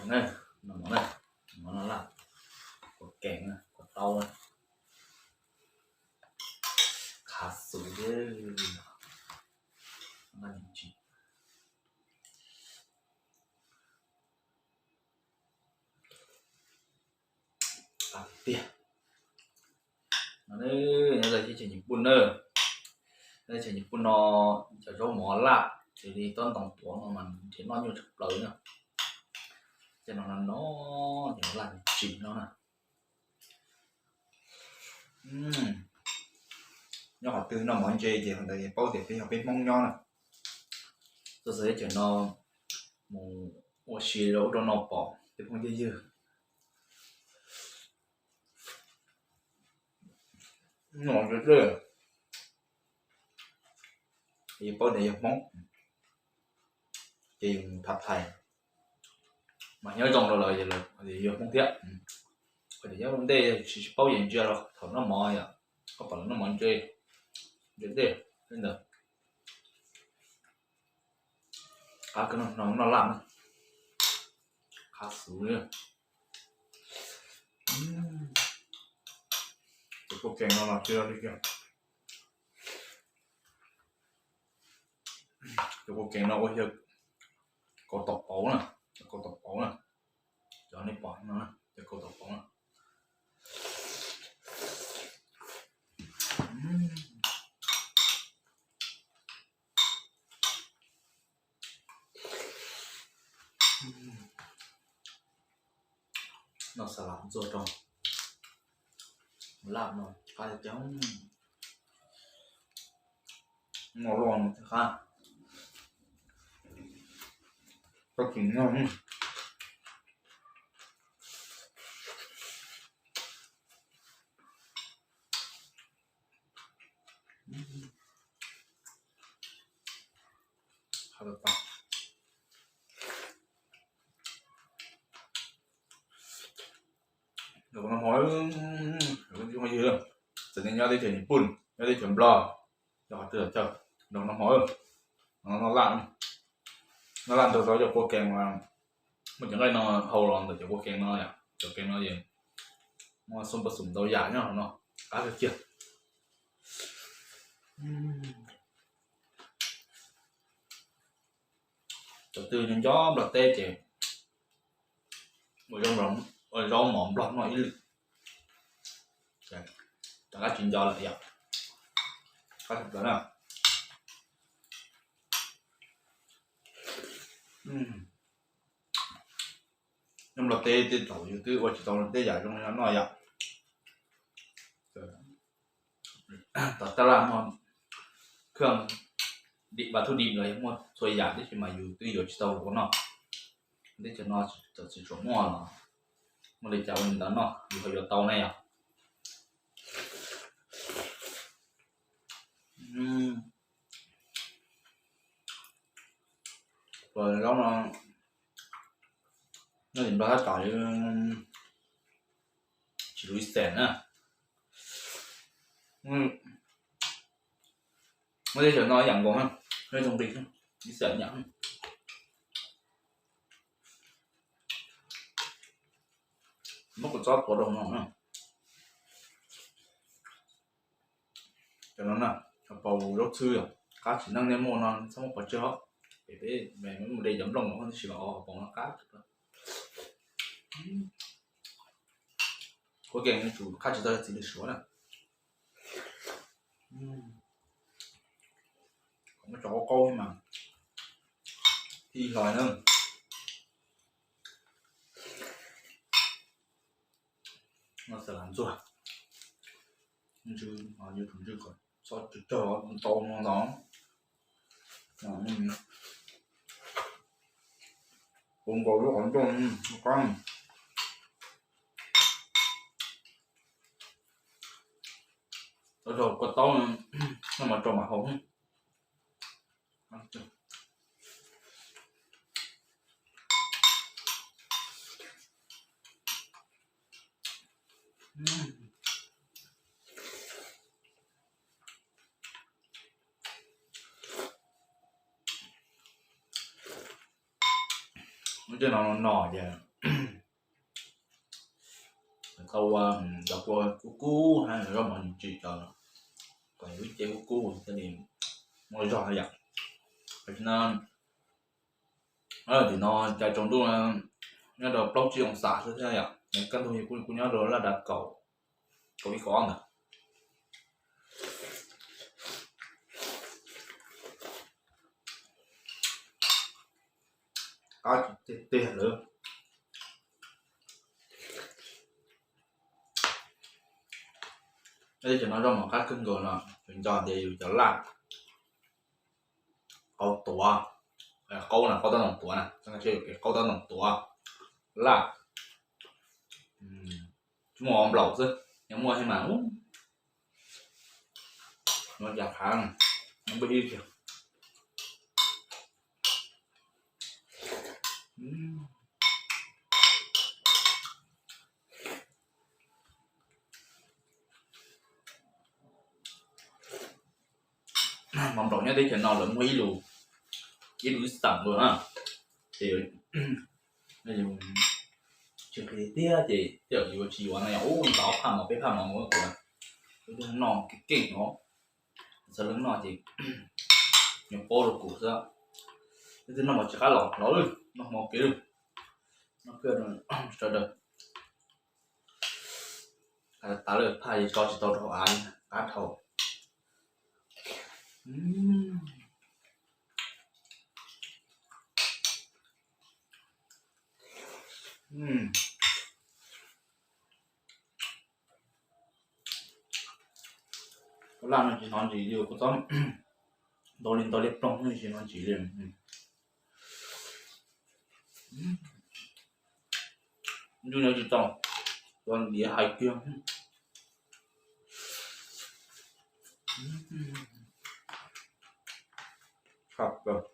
Noj mov na, mov noj laj, kua kees na, kua taub na, qhav xub thiab. Tiag tiag. Nyob teb chaws Nyij Pooj na, teb chaws Nyij Pooj no cov zaub mov laj ces li tob ntoo tuav no mas nrhiav noj nyuaj tshaj plaws na. Cov no no no, cov laj tsim no na. Nyob qhov twg noj mov ntse ces qhov ntawd paub tias peb yog peb Hmoob nyob na. Tuaj txog teb chaws no mus ua si rau ub rau no pom tej phooj tej ywg noj deb, paub tias yog Hmoob ces yus mus tham thais mas nyob zoo rau lawv, yog Hmoob thiab. Qhov tias nyob ua ntej tsis paub yeej ntsia los thaum noj mov yom, koj pom lawv noj mov ntse, ntse dej ntawd. Qab kawg no, noj laj, qab xub li. Cov kua kees no los tsis li kiag. Cov kua kees no ua yog kaus taum pauv na, kaus taum pauv na. Cov nej pom no, cov kaus taum pauv na. Noj xas las ntxuag rau laj no qab tiag tiag. Noj loj no thiaj qab. Koj tsis noj, txawm nej nyob teb chaws Nyij Pooj, nyob teb chaws Nplog, nyob qhov twg los caw, nrog noj mov, noj laj, noj laj ntxuag rau cov kua kees. Muaj cov nqaij no hau los ntawm cov kua kees no, cov kees no muaj xoo pas xum ntau yam nyob hauv no, qab kawg kiag. Cov twg nyob Nplog teb ces ua zaub mov Nplog noj ib lwm, rov qab tsis nco lawm yom. Qab tshaj plaws na. Nyob Nplog teb tej thaum yus twb ua tsis tau tej yam zoo li no noj yom. Tom taj laj muaj khab dim, vas thub dim los yog muaj txhua yam tib si mas yus twb yuav tsis tau ua noj. Teb chaws no txawm tsis tshua muaj los muaj li cas ua li ntawd noj yus ho yuav tau ne yom. Zaub no nyob tim Nplog tab tom tsis lub ib xees na. Muaj teb chaws no ib yam nkaus, zoo nqi ib xees yam. Muab kua txob tuav rau no na. Cov no na, hauv paus zaub txhwb, qab tsis neej nej muaj no txhob muab pov tseg os. Peb, peb mus de cov nplooj no tib si los hauv paus no qab. Kuv kev tsum qab tsis tau txiv lws suav na. Muab tso qaub qaub mas thiaj hlais na. Noj xas las ntxuag, ntsw, yuav tsum ntsw kom txhob tsawg tsawg ntau no ntau. Ua nkaus lub qhov ncauj qab. Tau rau kua taub no mas rau mam haus. Lub caij no no ces Tau ua cov kua kub kub hab zaub mov ntsim tso, kom yus lub cev kub kub thiaj li muaj zog yom. Tam sim no, tam sim no cov tsaus ntuj nyob rau plaub tsib oo xas xwb thiab yom, kaj ntug kuj nyob rau laj dav kaum, kaum ib kaum ob ntawd. Qab tiag tiag lawm. Teb chaws no zaub mov qab kawg nkaus no, tsuas nco tias yus cov laj qaub tuav, qaub na, qaub tab toom tuav na, qaub tab toom tuav, laj, tsis muaj nplaum xwb, yog muaj thiab mas ua cas khav, npaj ib tiag. Mov nplaum nyob teb chaws no lawv muaj ib lus, ib lus xeem dua na, ces tsis nqhis tiag ces tej zaum yuav tsis yuav no, yog ua ntau phaj mov peb phaj mov ua kuv, noj kev keej no, txhua leej noj ces nws paub rau kuv xwb. Leej twg noj mov tsis qab los los, noj hmo kev lawm, noj kawg sawv daws. Tas lawm phaj tso tsis tau rau av, qab dhau. Kua laj no tsis hnov ntsis li, kua txob ntau li ntau li ploog tsis hnov ntsis li. Ntsej no tsis tau, ua diav hais kiag. Tshaj plaws.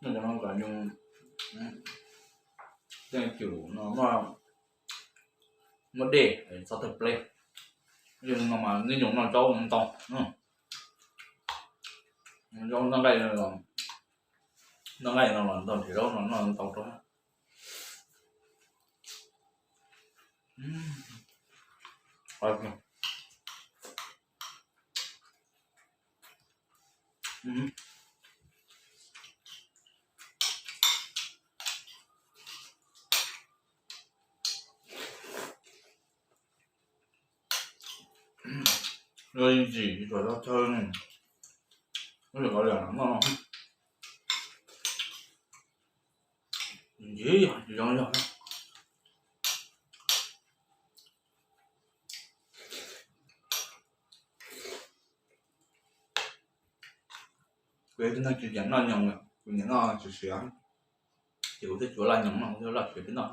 Noj cov no kom nws, tej cwm no muaj dej txhob tawg pleb. Yog no mas nej nyoos noj zaub ntau, zaub noj nqaij, noj nqaij no los ntau, nrhiav zaub no noj ntau rau. Ntsim tsuas yog chaw, ntsim qhov liam noj no, ntsim yog tsis zoo yog. Kuv yog tib neeg tsis nyiam noj nyoos, kuv nyiam noj siav siav, ces kuv thiaj tsuav laj nyoos no, kuv thiaj laj siav peb noj.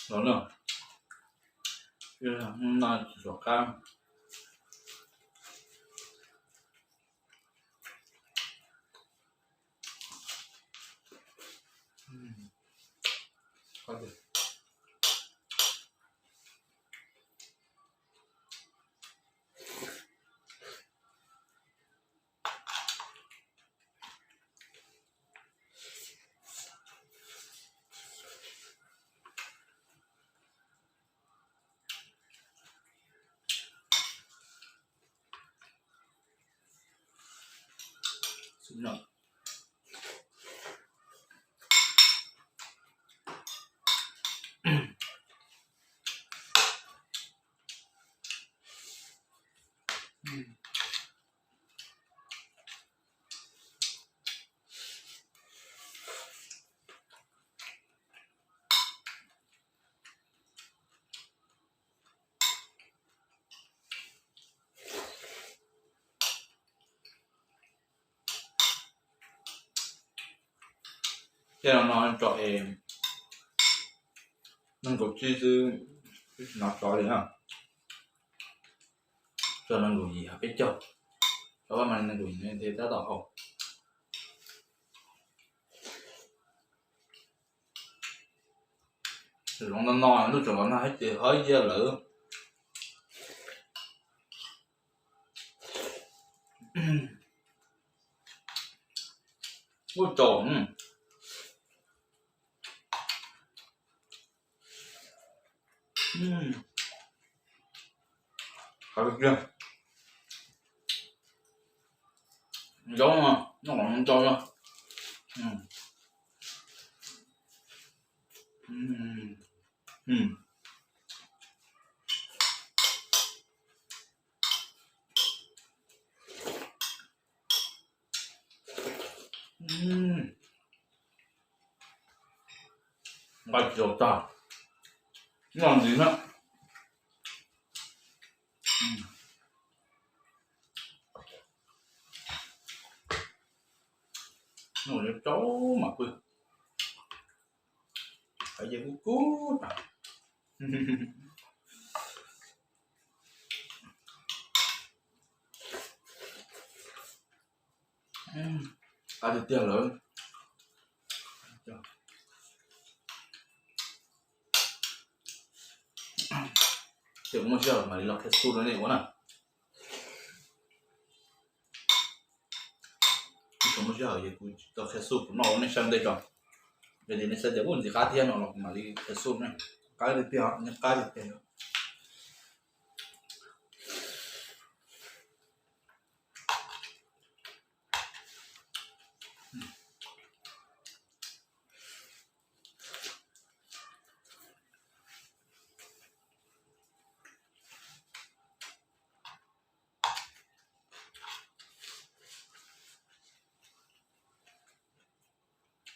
Los no, no tsis suav qab. Tej no no tso es nees nkaum tsib xwb, twb tsis hnov tsov li na. Tso nees nkaum yim peb caug, tso pab mas nees nkaum yim tab tom haus. Zoov no no lub tseem los nag ces hov ib yam lawm. Ua tsaus. Qab tiag. Zaub no noj kom ntau na. Nqa tsis tau tag, noj ntxiv na. Noj tau mam pw, hais ces kub kub tag. Qab tiag tiag lawm. Ces kuv muaj sij hawm mam li los qhia xu rau nej ua na. Kuv tseem muaj sij hawm ces kuv tau qhia xu kuv noj ua nej saib ua ntej tso. Yog tias nej xav tias ua ntxiv qab thiab no los kuv mam li qhia xu ne. Qab tiag tiag, qab tiag tiag.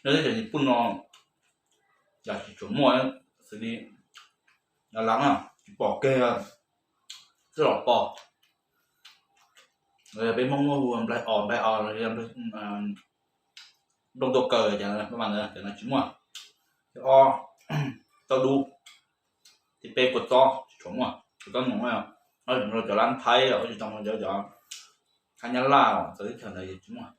Nyob teb chaws Nyij Pooj no yam tsis tshua muaj xws li Nyab Laj na, tsis pom kiag, txawj los pom. Los yog peb Hmoob muab hu nplaig os, nplaig os los yog nplooj tuaj kaw, cov no tsis muaj. Ob, tauj dub, thib peb kua txob tsis tshua muaj, kua txob noog, cov lab Thaib los tsis tau, cov Nyab Laj txawv teb chaws ntawd tsis muaj.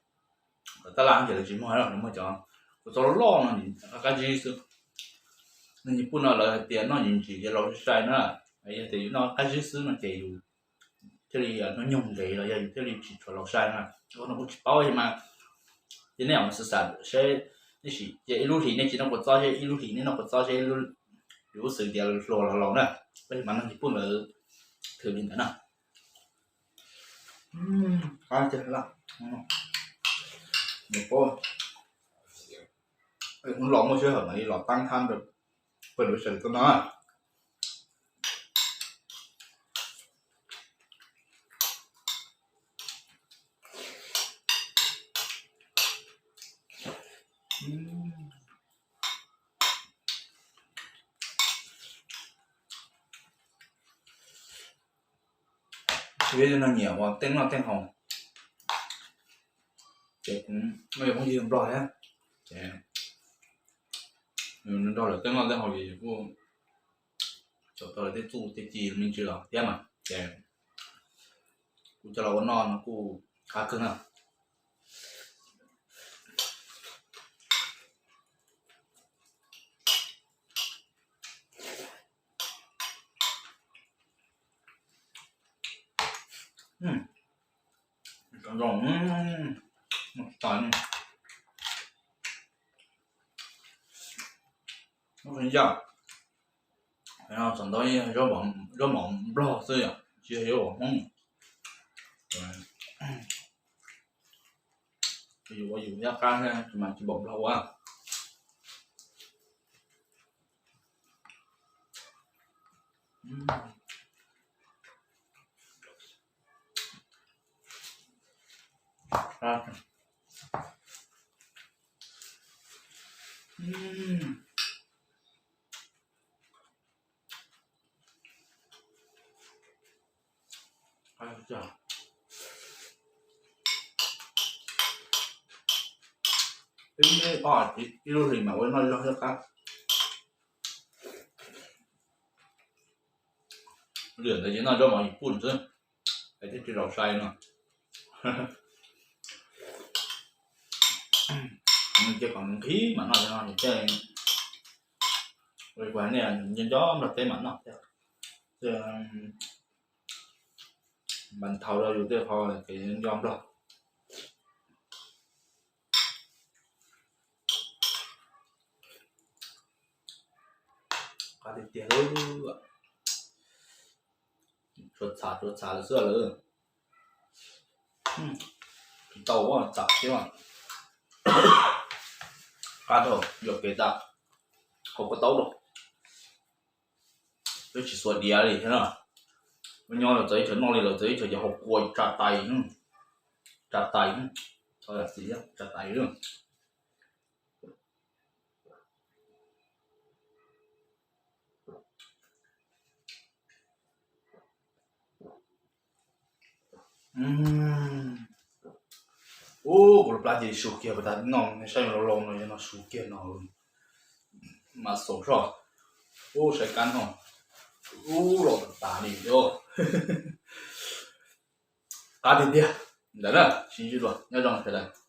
Cov Tab Laj ces lawv tsis muaj, lawv muaj cov kua txob loj loj no, qab zib xwb. Nyij Pooj no lawv hais tias noj ntsim ntsim ces laus sai sai na, yog tias yus noj qab zib xwb no ces yus thiaj li hnub nyoog ntev los yog yus thiaj li tsis tshua laus sai na. Ua no kuj tsis paub mas, ces nej mam xav xav seb, nej sim cia ib lub hlis nej tsis noj kua txob, ib lub hlis nej noj kua txob seb yus lub xwm tias hluas los laus na. Tab sis mas noj Nyij Pooj lawv thwm li ntawd na. Hnub los muaj sij hawm mam li los taab hab rau peb lub sawv daws tuaj noj. Peb yog neeg nyiam ua teeb noj teeb haus, ces kuv muaj ib phooj ywg Nplog thiab, ces nws nrog lawv teeb noj teeb haus ces kuj tau lawv tej txuj tej ci me ntsis los thiab mas, ces kuv coj los ua noj no kuj qab kawg na. Zoo, txaus ntau, zaub mov Nplog xwb yom, tsis yog zaub mov Hmoob. Yus ua yus yaj qab thiab mas tsis pom Nplog ua. Ib ob hlis ib lub hlis mam ua noj zog thiab qab. Lwm ntawd ces noj zaub mov yim puj xwb, es thiaj tsis tau sai no. Ces kom nqhis mam noj no ces thiaj, ua li kuv hais nej, nco nco nplog teb mam noj thiab. Mas thaum rau yus tej qhov kev nco nplog. Qab tiag tiag lawm. Tsuas txhav tsuas txhav lawm xwb lawm. Tsis tau txhav thiab. Qab dhau, yuam kev tas, haus koj taub rau. Peb tsis xuas diav li thiab na. Ua nyob lawv txawv ib txhia noj li lawv txawv ib txhia ces haus kua tsa tais, tsa tais, tsa tais. Ub, kuv lub plab ces su kiag puas tas no, saib loo loo no yog no su kiag no. Mas xaus soj. Ub, saib kab no. Ub, los tas li os. Qab tiag tiag. Ntawd na, sib ntsib dua, nyob zoo sawv daws.